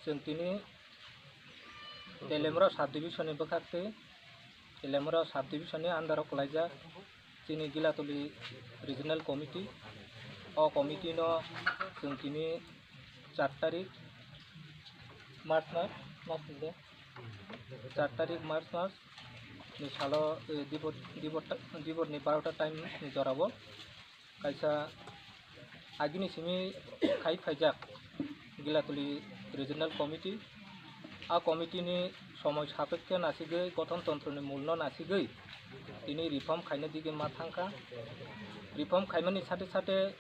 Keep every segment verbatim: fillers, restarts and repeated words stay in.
Chwng tini Telemra subdivision ni bwkhak twi Telemra subdivision ni under o kwlaijak chini Gilatuli Regional Committee. O committee no chwng tini char tarik March mas, mas ni de, char tarik March mas ni salo, eh, dibor, dibor ta-, dibor ni barota time ni jorao kaisa agini simi khai phaijak Gilatuli Regional Committee. A committee ni somoi sapekkhe nasigwi, gothon tontro ni mul no nasigwi tini reform khaina digwi ma thangkha. Reform khaimani sate sate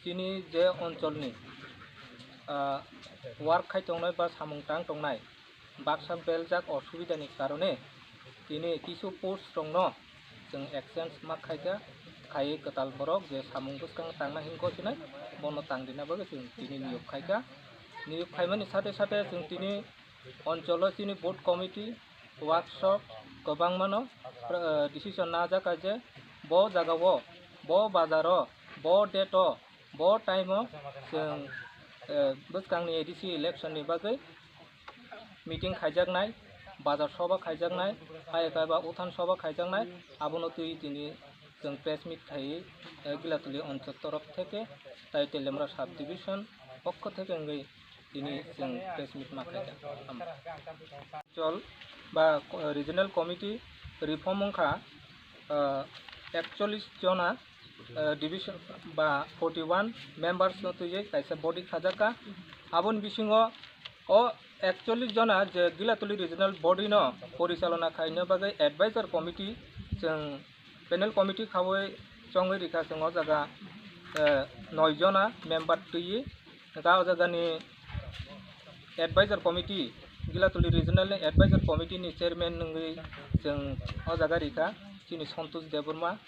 chini je oncholni, ah, work khai tongnai ba samung tang tongnai baksa beljak osubidani karone tini kisu post rokno chwng exchange ma khaikha, khaiwi kwtal borok je samung bwskang tangna himkho sinai bono tang rina bagwi chwng tini niyok khaikha. Niyok khaimani sate sate chwng tini oncholo chini board committee workshop kwbangmano, eh, decision najakha je bo jagao, bo bazaro, bo date o, bo time o chwng, eh, bwskangni A D C election ni bagwi meeting khaijaknai, bazar soba khaijaknai, hai khe ba uthan soba khaijaknai, abono twi tini chwng press meet khaiwi, eh, Gilatuli onchol torof theke tai Telemra subdivision pokho theke wngwi tini chwng press meet ma khaijak. Chol ba, eh, regional committee reform wngkha, eh, ekchollish jona, eh, division ba forty one members no twiwi kaisa body khajakha. Aboni bisingo o ekchollish jona je Gilatuli regional body no porichalona khaina bagwi advisor committee chwng panel committee khaui chongwi rikha chwng o jaga, eh, noi jona member twiwi. Hwnkha o jagani advisor committee, Gilatuli regional ni advisor committee ni chairman wngwi chwng o jaga rikha chini Santosh Debbarma.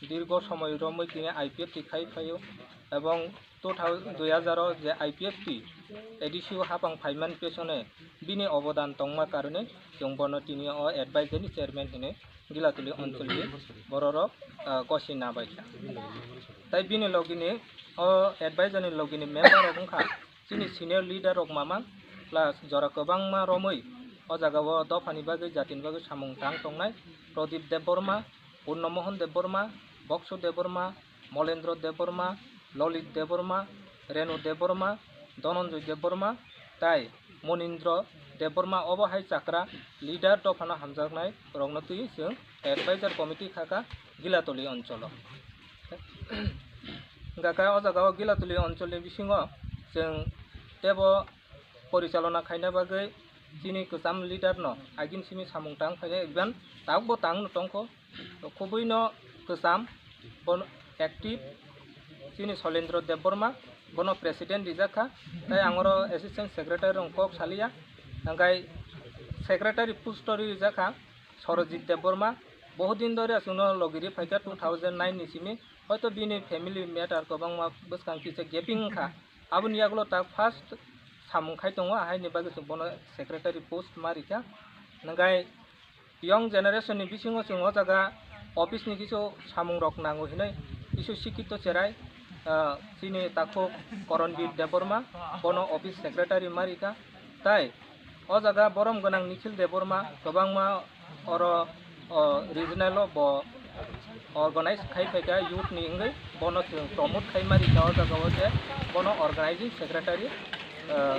Dirgo somoi romwi tini I P F T khai phaio ebong two thousand, dui hazar o je I P F T A D C o hapang phaimani pesone bini obodan tongma karone chwng bono tini o advisor ni chairman hinwi Gilatuli oncholni bororok, ah, gosi nabaikha. Tai bini logini o advisor ni logini member rok wngkha chini senior leader rok mama, plus jora kwbangma romwi o jagao dophani bagwi, jatini bagwi samung tang tongnai Pradip Debbarma, Purno Mohan Debbarma, Bokso Debbarma, Molendro Debbarma, Lolit Debbarma, Renu Debbarma, Dhananjay Debbarma tai Monindra Debbarma, obo hai chakra leader dophano hamjaknai rokno twiwi chwng advisor committee khakha Gilatuli oncholo. Hwnkha khe o jagao Gilatuli oncholni bisingo chwng teibo porichalona khaina bagwi chini kwcham leader no agini simi samung tang phainai, even tabukbo tangno tongkho. Khubui no kwcham, bono active chini Solendra Debbarma, bono president rijak kha, tai ang oro assistant secretary rok kok saliya, hwnkhe secretary post o rijak kha Sorojit Debbarma. Bohut din dhori chwngno logi ri phaikha two thousand nine ni simi, hoito bini family matter kwbangma bwskang kisa gaping wngkha, aboni yagulo ta first samung khai tongo, haini bagwi chwng bono secretary post ma rikha, hwnkhe Young generation ni bisingo chwng o jaga office ni kisu samung rok nango hinwi kisu sikito cherai, ah, chini takhuk Koronbir Debbarma, bono office secretary ma rikha. Tai o jaga borom gwnang Nikhil Debbarma kwbangma oro, o, regional o bo organize khai phaikha youth ni wngwi, bono chwng promote khai ma rikha o jaga o je bono organizing secretary, ah,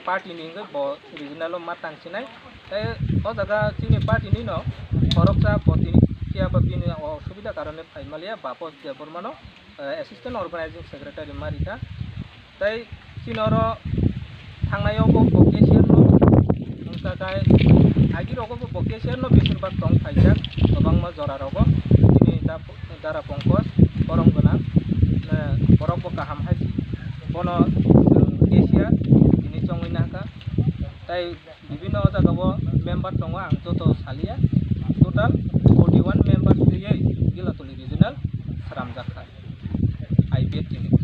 party ni wngwi bo regional o ma tang sinai. Tei o jaga chini party ni no khoroksa botini phiya ba bini o subida karone phai maliya, Bapos Debbarma no, eh, assistant organizing secretary ma rikha. Tei chini oro thangnai o bo, bo cashier no wngkha, kai agi rogo bo, bo cashier no besir bak tong phaijak kwbangma jora rogo. Chini da, Dara Pankaj borom gwnang, eh, borok bo kaham hai bono, eh, cashier tini chongwi nahkha. Tei bibinno o jaga o member tongo, ang joto saliya, total forty one members twiwi Gilatuli regional sramjak kha I P F T ni.